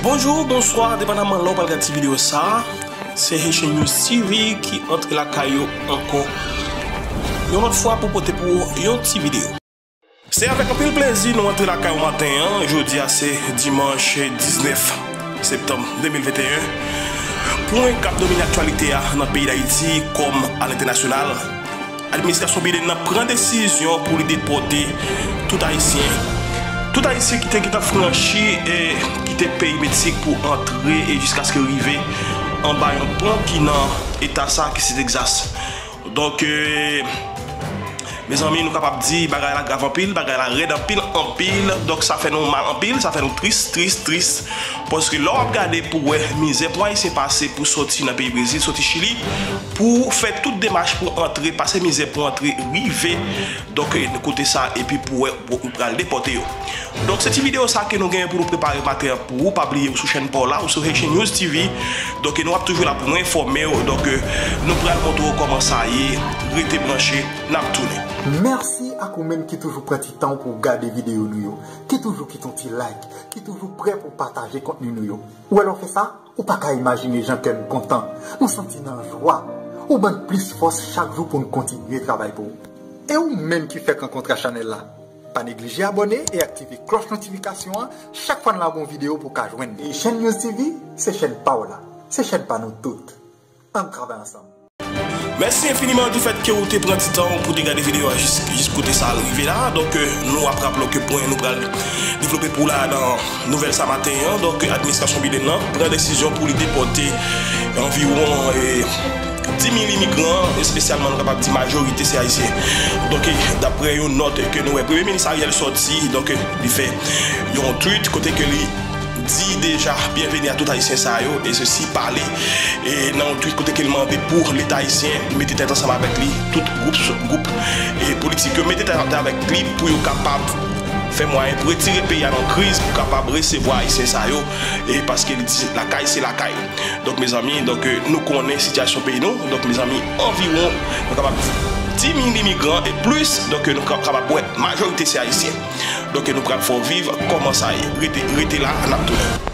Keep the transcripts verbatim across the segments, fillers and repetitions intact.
Bonjou, bonswa, depandaman lè w pral gade ti videyo sa a. Se Haitian News T V ki antre lakay yo ankò yon lòt fwa pou pote pou ou yon ti videyo. Se avèk anpil plezi nou antre lakay ou maten an. Jodi a se dimanch diznèf septanm de mil venteyen. Pwen k ap domine aktyalite a nan peyi Dayiti kòm alentènasyonal. Administrasyon Biden nan pran desizyon pou li depòte tout Ayisyen. Tout Ayisyen ki te gentan franchi e kite peyi Meksik pou antre e jiskaske yo rive anba yon pon ki nan eta sa ki se Texas. Donk, e, mezanmi, nou kapab di bagay la grav anpil, bagay la rèd anpil, anpil. Donk, sa fè nou mal anpil, sa fè nou tris, tris, tris. Paske lè w ap gade pou wè mizè pou Ayisyen pase pou soti nan peyi Brezil, soti Chili, pou fè tout demach pou antre, pase mizè pou antre, rive, donk, e, kote sa, epi pou wè, pou, ou pral depòte yo. Donk, se ti videyo sa ke nou genyen pou nou prepare maten an pou ou. Pa bliye ou sou chèn pa w la, ou sou Haitian News T V. Donk, e nou ap toujou la pou nou enfòme w. Donk, e, nou pral montre w kòman sa ye. Rete branche, n ap tounen. Mèsi ak ou menm ki toujou pran ti tan w pou w gade videyo nou yo, ki toujou kite yon ti like, ki toujou prè pou w pataje kontni nou yo. Ou wè lè w fè sa, ou pa ka imajine jan kè m kontan. M santi nan jwa. Ou ban n plis fòs chak jou pou n kontinye travay pou ou. E ou menm ki fèk rankontre chanèl la, pa neglije abòne e aktive klòch notifikasyon an chak fwa n lage yon videyo pou w ka jwenn li. E Haitian News T V, se chèn pa w la, se chèn pa nou tout. Ann travay ansanm. Mèsi enfiniman difèt ke ou te pran ti tan w pou te gade videyo a jis, jis kote sa l rive la. Donk, e, nou ap raple w ke pwen nou pral devlope pou w la nan nouvèl sa maten an. Donk, administrasyon Biden nan pran desizyon pou li depòte anviwon, e, dis mil imigran, espesyalman nou kapab di majorite se Ayisyen. Donk, e, daprè yon nòt ke nou wè Premye Minis Ariel sòti, donk, e, li fè yon tweet kote ke li di deja byenveni a tout Ayisyen sa yo, e sesi pa li, e nan yon tweet kote ke l mande pou Leta ayisyen mete tèt ansanm avèk li, tout gwoup, gwoup, e politik yo mete tèt avèk li pou yo kapab fè mwayen pou retire peyi a nan kriz, pou kapab resevwa Ayisyen sa yo, e paske li di lakay se lakay. Donk, mezanmi, donk, e, nou konnen sitiyasyon peyi nou. Donk, mezanmi, anviwon, nou kapab di dis mil imigran e plis. Donk, e, nou ka-, kapab wè majorite se Ayisyen. Donk, e, nou pral fè w viv kòman sa ye. Rete, rete la, n ap tounen.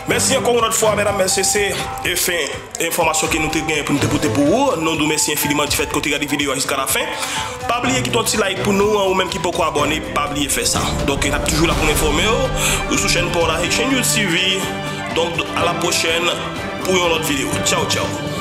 Mèsi ankò yon lòt fwa, medam, mesye, se e fen enfòmasyon ke nou te genyen pou nou te pote pou ou. Nou di w mèsi enfiniman difèt ke w te gade videyo a jiska lafen. Pa bliye kite yon ti like pou nou, ou menm ki poko abòne, pa bliye fè sa. Donk, n ap toujou la pou n enfòme w, ou sou chèn pa w la, Haitian Youth T V. Donk, a la pwochèn pou yon lòt videyo. Tchaw, tchaw.